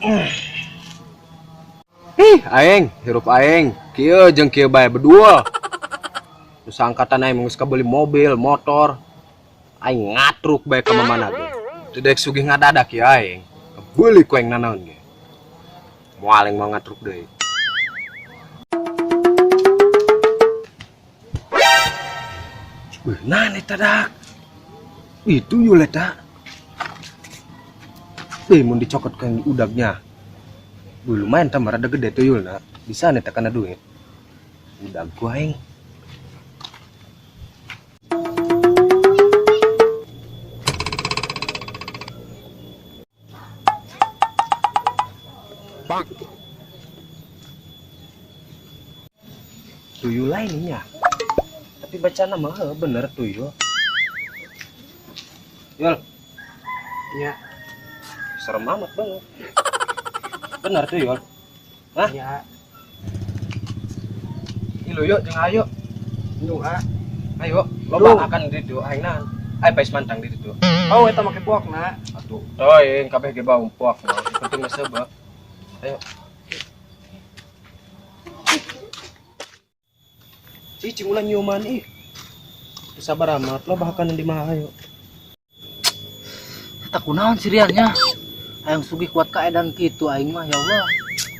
Ih, aing, hirup aing. Kieu jeung kieu bae bedua. Nu saangkatan aing geus kabeli mobil, motor. Aing ngatruk bae ka mamana ge. Teu daek sugih ngadadak ya aing. Kebeuli ku aing nanaon ge. Moal aing mau ngatruk deui. Wih, naon eta dak? Ih, tuyul eta. Ih, mun dicokot ku aing udagnya. Wih, lumayan tambah rada gede tuyulna. Bisa nih kana duit. Udag ku aing. Bang. Tuyul lainnya. Tapi bacana mah heuh, bener tuyul. Yul. Ya. Serem amat banget. Bener tuyul. Hah? Ya. Ih, lu yuk, jeung ayo. Lu, ah. Ayo, loba akan di ditu aing nahan. Ayo pais mantang di ditu. Oh, eta make puak na. Atuh, teuing kabeh ge bau puak mah. Penting mah seubeuh. Ayo. Cicing ulah nyiuman ih. Teu sabar amat, loba akan di mah ayo. Eta kunaon siriannya? Hayang sugih kuat ka edan kitu aing mah ya Allah.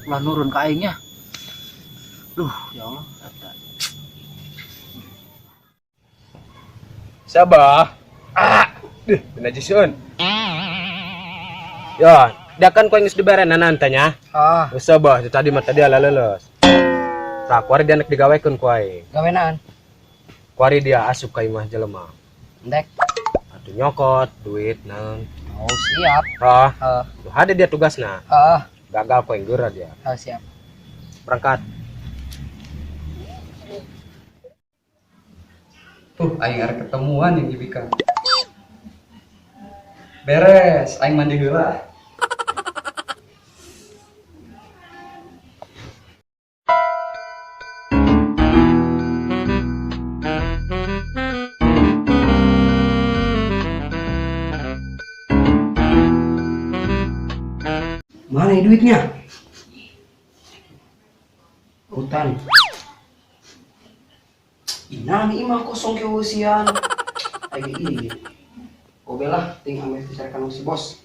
Ulah nurun ka aingnya. Duh, ya Allah eta. Sabah. Ah, deh, najisieun. Ya, dia kan kau geus dibere nanan tanya. Ah. Geus sabah, tadi mah tadi ala leuleus. Tah, kuari dia nek digawekeun ku aing. Gawenan. Kuari dia asup ka imah jelema. Ndek. Atuh nyokot duit naon. Oh, siap. Ah. Heeh. Tuh ada dia tugasna. Heeh. Gagal ku aing geura dia. Oh, siap. Berangkat. Tuh, aing arek ketemuan yang dibika. Beres, aing mandi heula. Mana ya duitnya? Hutan. Inang imah kosong keusian. Ayo iya. Oke lah, ting ameh dicarikan si bos.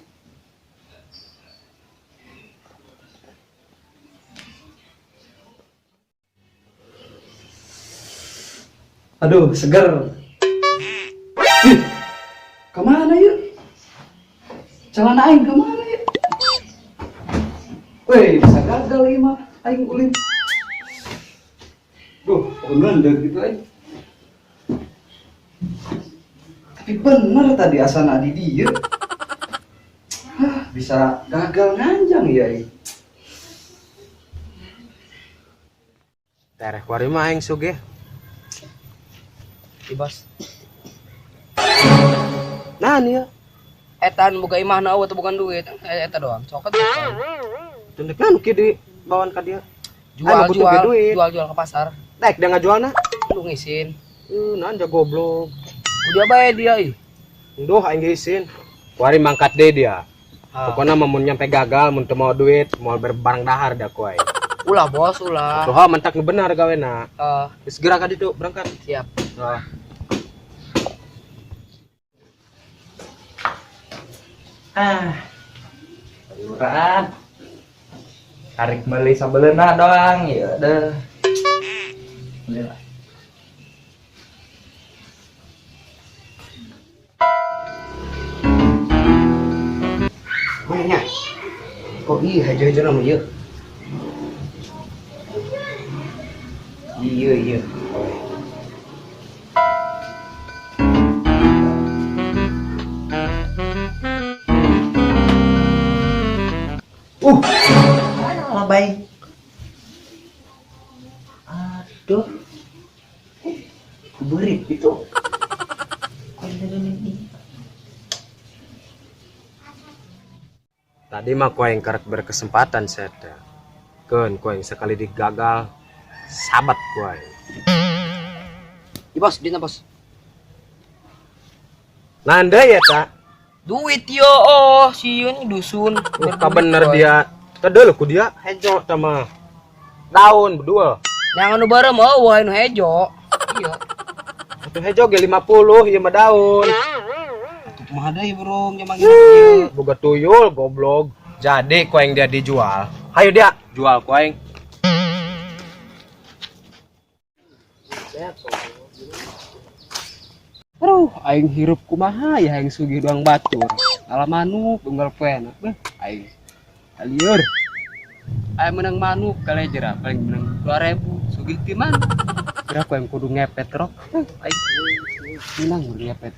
Aduh, seger. Ih, kemana yuk? Celana aing kemana yuk? Weh, bisa gagal ieu mah aing ulin. Duh, ngendeg gitu aing. Tapi bener tadi asana di dieu. Hah, bisa gagal nganjang ya aing. Tereh kuari mah aing sugih. Ih, bos. Nah, nih ya. Eta nu boga imah na eueuh teh bukan duit. Eta doang. Cokot. Tunduk kan kieu di bawaan ka dia. Jual, Ayo, butuh jual, duit. jual, jual ke pasar. Daek dia ngajualna. Lu ngisin. Naon ja goblok. Udah bae dia ih. Duh aing ge isin. Kuari mangkat deui dia. Ah. Pokona mah mun nyampe gagal, mun teu mau duit, moal berbarang dahar da ku aing. Ulah bos, ulah. Tuh, mentak nu benar gawena. Ah. Geus geura ka ditu, berangkat. Siap. Ah. Ah. Sayuran. Tarik beli sabeleuna doang, ya deh. Beli lah. Mana? Kok iya haja-haja nama ieu? Iya, iya. Alah, baik. Aduh. Kuberit itu. Tadi mah ku aing karek berkesempatan seta. Keun ku aing sekali digagal sabat ku aing. Ih, bos, dina bos. Nanda ya ta? Duit yo, oh, sieun dusun. Ka bener dia. Tadeuh ku dia hejo tah mah. Daun berdua. Jangan nu bareng eueuh anu hejo. Iya. Atuh hejo ge 50 ieu mah daun. Atuh kumaha deui burung nya manggil. Boga tuyul goblok. Jadi ku aing dia dijual. Hayu dia jual ku aing. Aduh, aing hirup kumaha ya aing sugih doang batur. Ala manuk unggal poena. Beuh, aing lieur. Aing menang manuk kalejera paling menang 2000 sugih ti mana? Kira ku aing kudu ngepet rok. Aing menang kudu ngepet.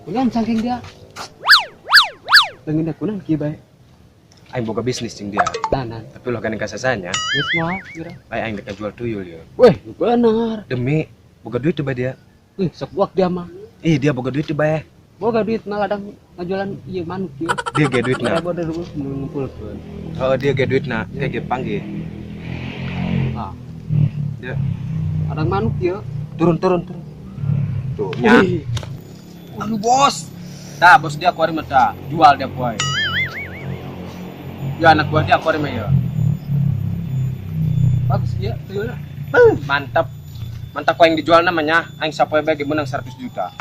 Kunan saking dia. Leungeun dia kunan kieu bae. Aing boga bisnis jeung dia. Tanan. Tapi ulah gandeng kasasanya. Geus moal geura. Bae aing dek jual tuyul ya. Weh, bener. Demi boga duit tuh bae dia. Wih, sok buak dia mah. Ih, dia boga duit tuh bae. Boga duit malah ladang ngajualan ieu manuk ieu. Dia ge duitna. Boga ngumpulkeun. Oh, dia ge duitna, dia ge panggil. Ah, Dia ladang manuk ieu. turun turun turun. Tuh, nya. Aduh, bos. Tah, bos dia kuari mah tah. Jual dia kuari. Ya anak buah dia kuari mah ya. Bagus ieu tuyulna. Mantap. Mantap ku aing dijual namanya, aing sapoe bae ge menang 100 juta.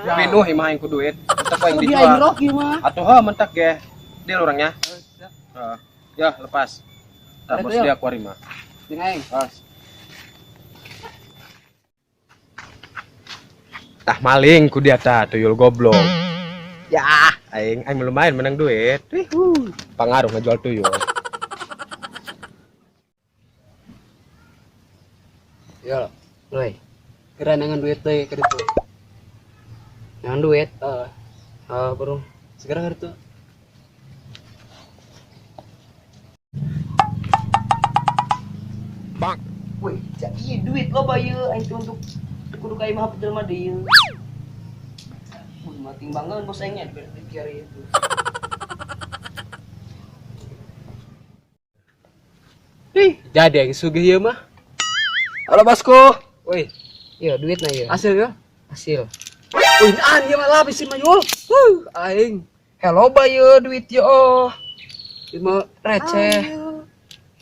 Pinuh imah aing ku duit. Mantap ku aing Dia aing dijual. roki mah. Atuh heuh mentak ge. Deal orangnya. Heeh. Ya, lepas. Tah bos dia kuari mah. Jeung aing. Pas. Tah maling ku dia tah tuyul goblok. Ya, aing aing lumayan menang duit. Wih, pangaruh ngejual tuyul. Yo, woi. Kira nangan duit deui ka ditu. Nangan duit? Heeh. Heeh, burung. Segera ka ditu. Bang. Woi, iya duit loba ieu aing teh untuk kudu ka imah jelema deui ieu. Wih, mati banggaeun bos aing nya dibere kieu itu. Ih, jadi aing sugih ieu mah. Halo bosku. Woi, iya duitna ieu. Hasil ya? Hasil. Wih, an ieu mah lapis sih mah yul. Huh, aing. Hello ba ieu duit ieu oh. Ieu mah Receh.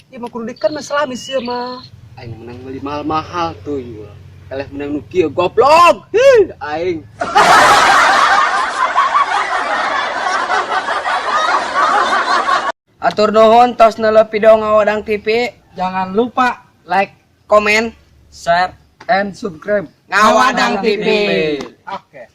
Ieu mah kudu dikan mah selamis ieu mah. Aing menang beli mahal-mahal tuh yul. Eleh menang nu kieu goblok. Hih, aing. Atur nuhun tos neuleuh video Ngawadang TV. Jangan lupa Like, komen, share and subscribe Ngawadang TV. Oke.